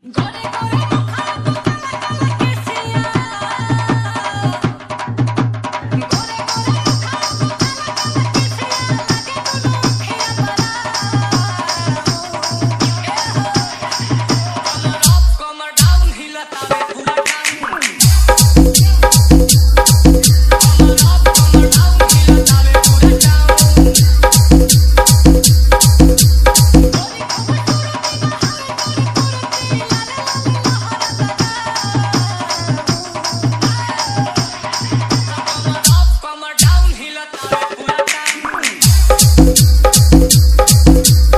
गोरे गोरे मुखड़ा तू काला काला केसिया, गोरे गोरे मुखड़ा तू काला काला केसिया, लागे दुनु अखिया बड़ा। कमर अप कमर डाउन हिलतावे पूरा टाउन। कमर अप कमर डाउन हिलतावे पूरा टाउन। गोरी खूबसूरती बहावे गोरी कुर्ती, लाल लाल लहरता। कमर अप कमर डाउन हिलतावे पूरा टाउन।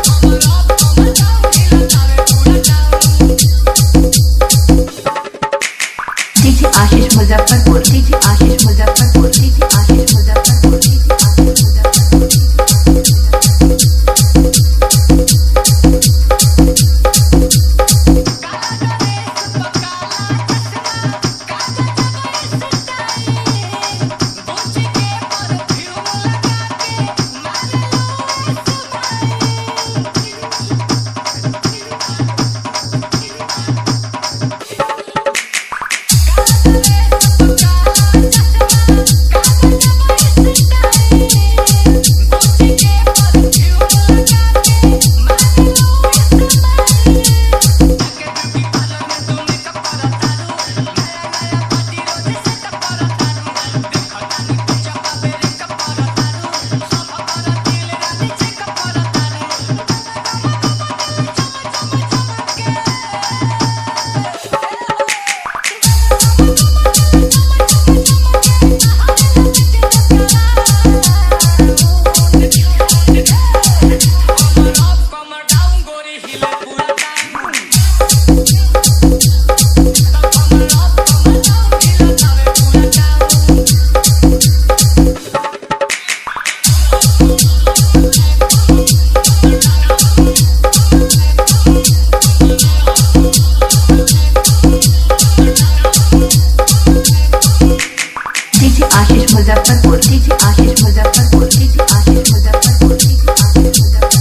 कमर अप कमर डाउन हिलतावे पूरा town. DJ Ashish Muzaffarpur, DJ Ashish Muzaffarpur, DJ Ashish Muzaffarpur, DJ Ashish Muzaffarpur, DJ Ashish Muzaffarpur. काला ड्रेस पर काला चश्मा, काला जबर स्टाइल, गुच्ची के परफ्यूम लगा के मारे लो स्माइल। काला ड्रेस पर काला चश्मा, काला जबर स्टाइल, गुच्ची के परफ्यूम लगा के मारे लो स्माइल। के ब्यूटी पार्लर में तू मेकअप करतारू, नया नया पार्टी रोज सेटअप करतारू, देखतानी पूजा पाबे रेकअप करतारू, सब कर दिल रानी चेकअप करतारू। कमर अप कमर डाउन गोरी हिले पूरा टाउन। कमर अप कमर डाउन हिलतावे पूरा town. DJ Ashish Muzaffarpur, DJ Ashish Muzaffarpur, DJ Ashish Muzaffarpur, DJ Ashish Muzaffarpur.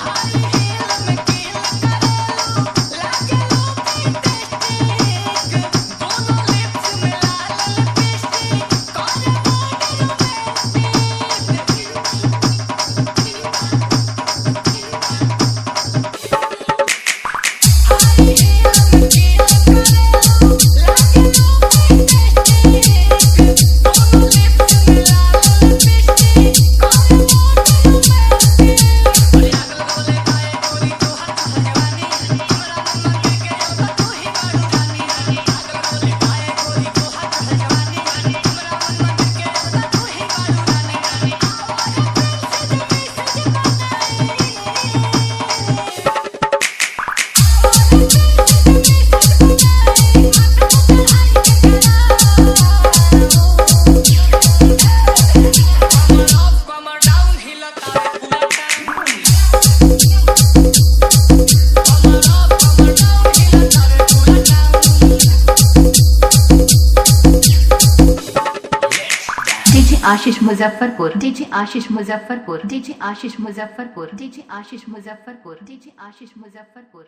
High heel में कील करेलो, लागे लो फैंटास्टिक, दोनों लिप्स में लाल लिपस्टिक, करे बॉडी रोमांटिक। हाई हील में कील करेलो, लागे लो फैंटास्टिक, दोनों लिप्स में लाल लिपस्टिक, करे बॉडी रोमांटिक। अरे आग लगवले बाए गोरी तोहार चहल जवानी, हमरा मन मंदिर के योगा तू ही बारू रानी। आग लगवले बाए गोरी तोहार चहल जवानी, हमरा मन मंदिर के योगा तू ही बारू रानी। आवाज़ दिल से जमी सज बनाई, आवाज़ दिल से जमी सज बनाई, माथा पर चढ़ाई के कराओ। कमर अप कमर डाउन हिलतावे पूरा टाउन। कमर अप कमर डाउन हिलतावे पूरा town. DJ Ashish Muzaffarpur, DJ Ashish Muzaffarpur, DJ Ashish Muzaffarpur, DJ Ashish Muzaffarpur, DJ Ashish Muzaffarpur.